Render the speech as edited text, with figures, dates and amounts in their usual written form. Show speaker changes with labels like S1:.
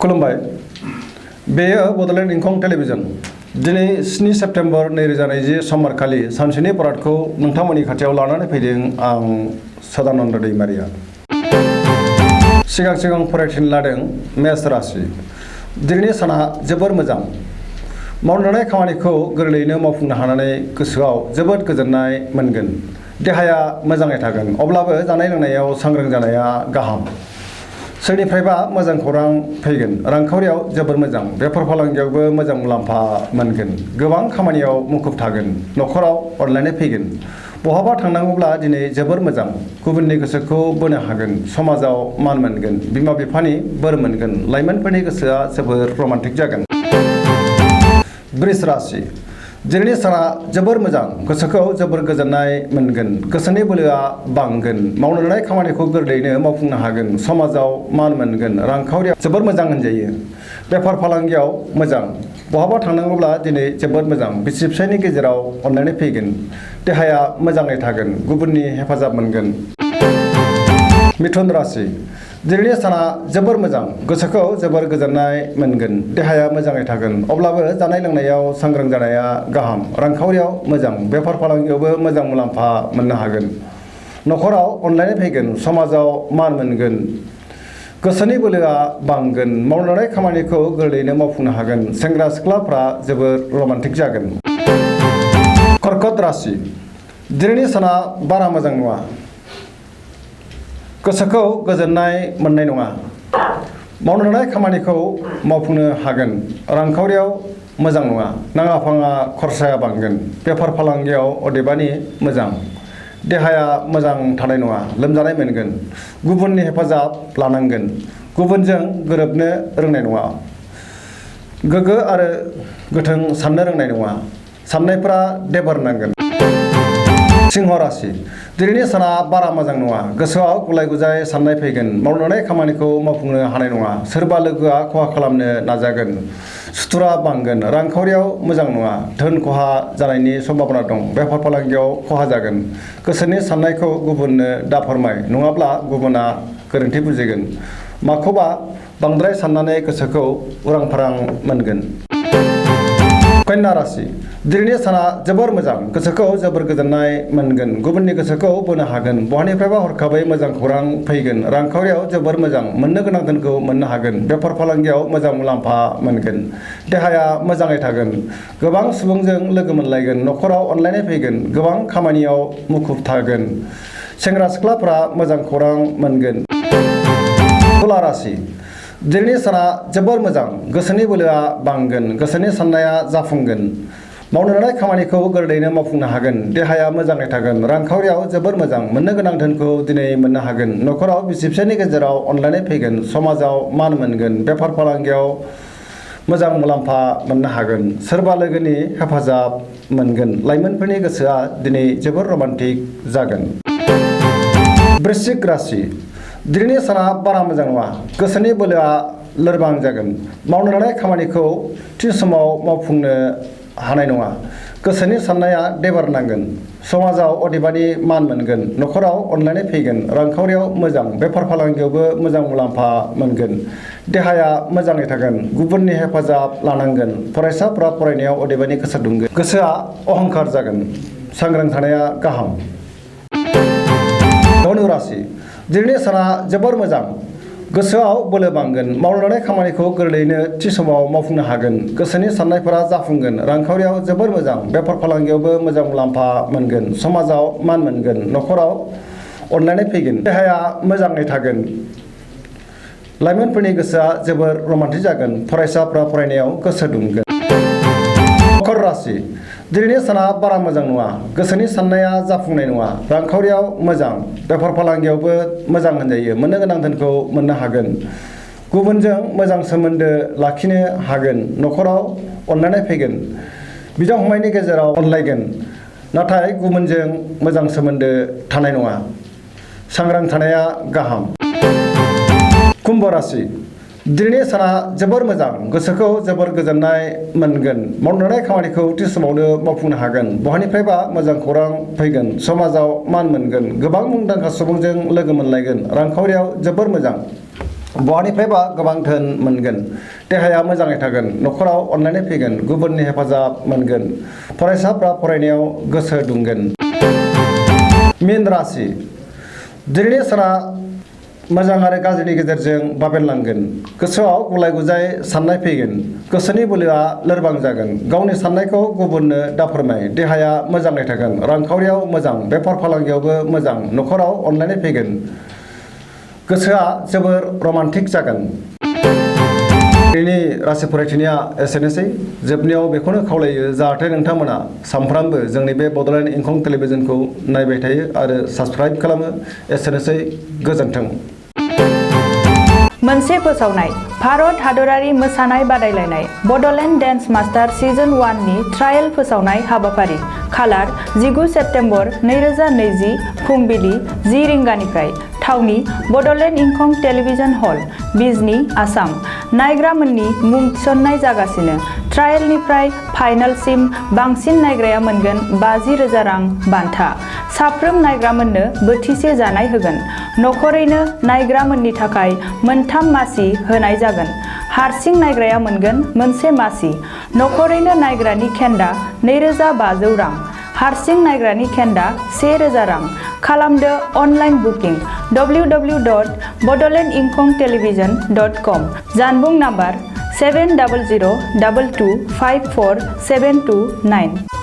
S1: खुलुमबाय। बेयो बड'लेण्ड इंखं टेलिभिजन। दिनै 7 सेप्तेम्बर 2020 समबारखालि सानसेनि बरादखौ नोंथांमोननि खाथियाव लानानै फैदों आं सदानन्द दैमारिया। सिगां फरायथिनो लादों मेष राशि। दिनैनि साना जोबोर मोजां। मावनो लानाय खामानिखौ गोरलैयैनो मावफुंनो हानानै गोसोआव जोबोद गोजोननाय मोनगोन। देहाया मोजाङै थागोन, अब्लाबो जानाय लोंनायाव सांग्रां जानाया गाहाम। सोरनिफ्रायबा मोजां खौरां फैगोन। रांखावरियाव जोबोर मोजां। बेफार फालांगियावबो मोजां मुलाम्फा मोनगोन। गोबां खामानियाव मुखुब थागोन। न'खराव अनलायनाय फैगोन। बहाबा थांनांगौब्ला दिनै जोबोर मोजां। गुबुननि गोसोखौ बोनो हागोन। समाजाव मान मोनगोन। बिमा बिफानि बोर मोनगोन। लाइमोनफोरनि गोसोआ जोबोर रमान्टिक जागोन। वृष राशि। दिनैनि साना जोबोर मोजां। गोसोखौ जोबोर गोजोननाय मोनगोन। गोसोनि बोलोआ बांगोन। मावनो लानाय खामानिखौ गोरलैयैनो मावफुंनो हागोन। समाजाव मान मोनगोन। रांखावरियाव जोबोर मोजां होनजायो। बेफार फालांगियाव मोजां। बहाबा थांनांगौब्ला दिनै जोबोद मोजां। बिसि फिसायनि गेजेराव अनलायनाय फैगोन। देहाया मोजाङै थागोन। गुबुननि हेफाजाब मोनगोन। मिथुन राशि। दिनैनि साना जोबोर मोजां। गोसोखौ जोबोर गोजोननाय मोनगोन। देहाया मोजाङै थागोन, अब्लाबो जानाय लोंनायाव सांग्रां जानाया गाहाम। रांखावरियाव मोजां। बेफार फालांगियावबो मोजां मुलाम्फा मोननो हागोन। न'खराव अनलायनाय फैगोन। समाजाव मान मोनगोन। गोसोनि बोलोआ बांगोन। मावनो लानाय खामानिखौ गोरलैयैनो मावफुंनो हागोन। सेंग्रा सिख्लाफ्रा जोबोर रमान्टिक जागोन। कर्कट राशि। दिनैनि साना बारा मोजां नङा। गोसोखौ गोजोननाय मोननाय नङा। मावनो लानाय खामानिखौ मावफुंनो हागोन। रांखावरियाव मोजां नङा। नाङा फाङा खरसाया बांगोन। बेफार फालांगियाव अदेबानि मोजां। देहाया मोजां थानाय नङा। लोमजानाय मोनगोन। गुबुननि हेफाजाब लानांगोन। गुबुनजों गोरोबनो रोंनाय नङा। गोग्गो आरो गोथों साननो रोंनाय नङा। साननायफोरा देबार नांगोन। सिंह राशि। दिनैनि साना बारा मोजां नङा। गोसोआव गुलाय गुजाय साननाय फैगोन। मावनो लानाय खामानिखौ मावफुंनो हानाय नङा। सोरबा लोगोआ खहा खालामनो नाजागोन। सुथुरा बांगोन। रांखावरियाव मोजां नङा। धोन खहा जानायनि सम्भाबना दं। बेफार फालांगियाव खहा जागोन। गोसोनि साननायखौ गुबुननो दाफोरमाय, नङाब्ला गुबुना गोरोन्थि बुजिगोन। माखौबा बांद्राय साननानै गोसोखौ उरां फारां मोनगोन। कन्या राशि। दिनैनि साना जोबोर मोजां। गोसोखौ जोबोर गोजोननाय मोनगोन। गुबुननि गोसोखौ बोनो हागोन। बहानिफ्रायबा हरखाबै मोजां खौरां फैगोन। रांखावरियाव जोबोर मोजां। मोननो गोनां धोनखौ मोननो हागोन। बेफार फालांगियाव मोजां मुलाम्फा मोनगोन। देहाया मोजाङै थागोन। गोबां सुबुंजों लोगो मोनलायगोन। न'खराव अनलायनाय फैगोन। गोबां खामानियाव मुखुब थागोन। सेंग्रा सिख्लाफ्रा मोजां खौरां मोनगोन। तुला राशि। दिनैनि साना जोबोर मोजां। गोसोनि बोलोआ बांगोन। गोसोनि साननाया जाफुंगोन। मावनो लानाय खामानिखौ गोरलैयैनो मावफुंनो हागोन। देहाया मोजाङै थागोन। रांखावरियाव जोबोर मोजां। मोननो गोनां धोनखौ दिनै मोननो हागोन। न'खराव बिसि फिसायनि गेजेराव अनलायनाय फैगोन। समाजाव मान मोनगोन। बेफार फालांगियाव मोजां मुलाम्फा मोननो हागोन। सोरबा लोगोनि हेफाजाब मोनगोन। लाइमोनफोरनि गोसोआ दिनै जोबोर रमान्टिक जागोन। वृश्चिक राशि। दिनैनि साना बारा मोजां नङा। गोसोनि बोलोआ लोरबां जागोन। मावनो लानाय खामानिखौ थि समाव मावफुंनो हानाय नङा। गोसोनि साननाया देबार नांगोन। समाजाव अदेबानि मान मोनगोन। न'खराव अनलायनाय फैगोन। रांखावरियाव मोजां। बेफार फालांगियावबो मोजां मुलाम्फा मोनगोन। देहाया मोजाङै थागोन। गुबुननि हेफाजाब लानांगोन। फरायसाफ्रा फरायनायाव अदेबानि गोसो दुंगोन। गोसोआ अहंकार जागोन। सांग्रां थानाया गाहाम। धनु राशि। दिनैनि साना जोबोर मोजां। गोसोआव बोलो बांगोन। मावनो लानाय खामानिखौ गोरलैयैनो थि समाव मावफुंनो हागोन। गोसोनि साननायफोरा जाफुंगोन। रांखावरियाव जोबोर मोजां। बेफार फालांगियावबो मोजां मुलाम्फा मोनगोन। समाजाव मान मोनगोन। न'खराव अनलायनाय फैगोन। देहाया मोजाङै थागोन। लाइमोनफोरनि गोसोआ जोबोर रमान्टिक जागोन। फरायसाफ्रा फरायनायाव गोसो दुंगोन। मकर राशि। दिनैनि साना बारा मोजां नङा। गोसोनि साननाया जाफुंनाय नङा। रांखावरियाव मोजां। बेफार फालांगियावबो मोजां होनजायो। मोननो गोनां धोनखौ मोननो हागोन। गुबुनजों मोजां सोमोन्दो लाखिनो हागोन। न'खराव अनलायनाय फैगोन। बिदा फंबायनि गेजेराव अनलायगोन। नाथाय गुबुनजों मोजां सोमोन्दो थानाय नङा। सांग्रां थानाया गाहाम। कुम्भ राशि। दिनैनि साना जोबोर मोजां। गोसोखौ जोबोर गोजोननाय मोनगोन। मावनो लानाय खामानिखौ थि समावनो मावफुंनो हागोन। बहानिफ्रायबा मोजां खौरां फैगोन। समाजाव मान मोनगोन। गोबां मुंदांखा सुबुंजों लोगो मोनलायगोन। रांखावरियाव जोबोर मोजां। बहानिफ्रायबा गोबां धोन मोनगोन, देहाया मोजाङै थागोन, न'खराव अनलायनाय फैगोन, गुबुननि हेफाजाब मोनगोन, फरायसाफ्रा फरायनायाव गोसो दुंगोन। मीन राशि दिनैनि साना मोजां आरो गाज्रिनि गेजेरजों बाबेनलांगोन, गोसोआव गुलाय गुजाय साननाय फैगोन, गोसोनि बोलोआ लोरबां जागोन, गावनि साननायखौ गुबुननो दाफोरमाय, देहाया मोजाङै थागोन, रांखावरियाव मोजां, बेफार फालांगियावबो मोजां, न'खराव अनलायनाय फैगोन, गोसोआ जोबोर रमान्टिक जागोन। दिनैनि राशि फरायथिनाया एसेनोसै। जोबनायाव बेखौनो खावलायो जाहाथे नोंथांमोना सानफ्रामबो जोंनि बे बड'लेण्ड इंखं टेलिभिजनखौ नायबाय थायो आरो साबस्क्राइब खालामो। एसेनोसै, गोजोन्थों।
S2: मोनसे फोसावनाय भारत हादरारि मोसानाय बादायलायनाय बड'लेण्ड डेन्स मास्टार सिजन 1 नि ट्रायेल फोसावनाय हाबाफारि खालार 19 सेप्तेम्बर 2020 फुंबिलि 10 रिंगानिफ्राय थावनि बड'लेण्ड इंखं टेलिभिजन हल, बिजनी, आसाम। नायग्रामोननि मुं थिसननाय जागासिनो। ट्रायेलनिफ्राय फाइनालसिम बांसिन नायग्राया मोनगोन 50,000 रां बान्था। साफ्रोम नायग्रामोननो बोथिसे जानाय होगोन। नखरैनो नायग्रामोननि थाखाय मोनथाम मासि होनाय जागोन। हारसिं नायग्राया मोनगोन मोनसे मासि। नखरैनो नायग्रानि खेन्दा 2,500 रां। हारसिं नायग्रानि खेन्दा 1,000 रां। खालामदो अनलाइन बुकिं www.bodolandinkhongtelevision.com जानबुं नाम्बार 7002254729।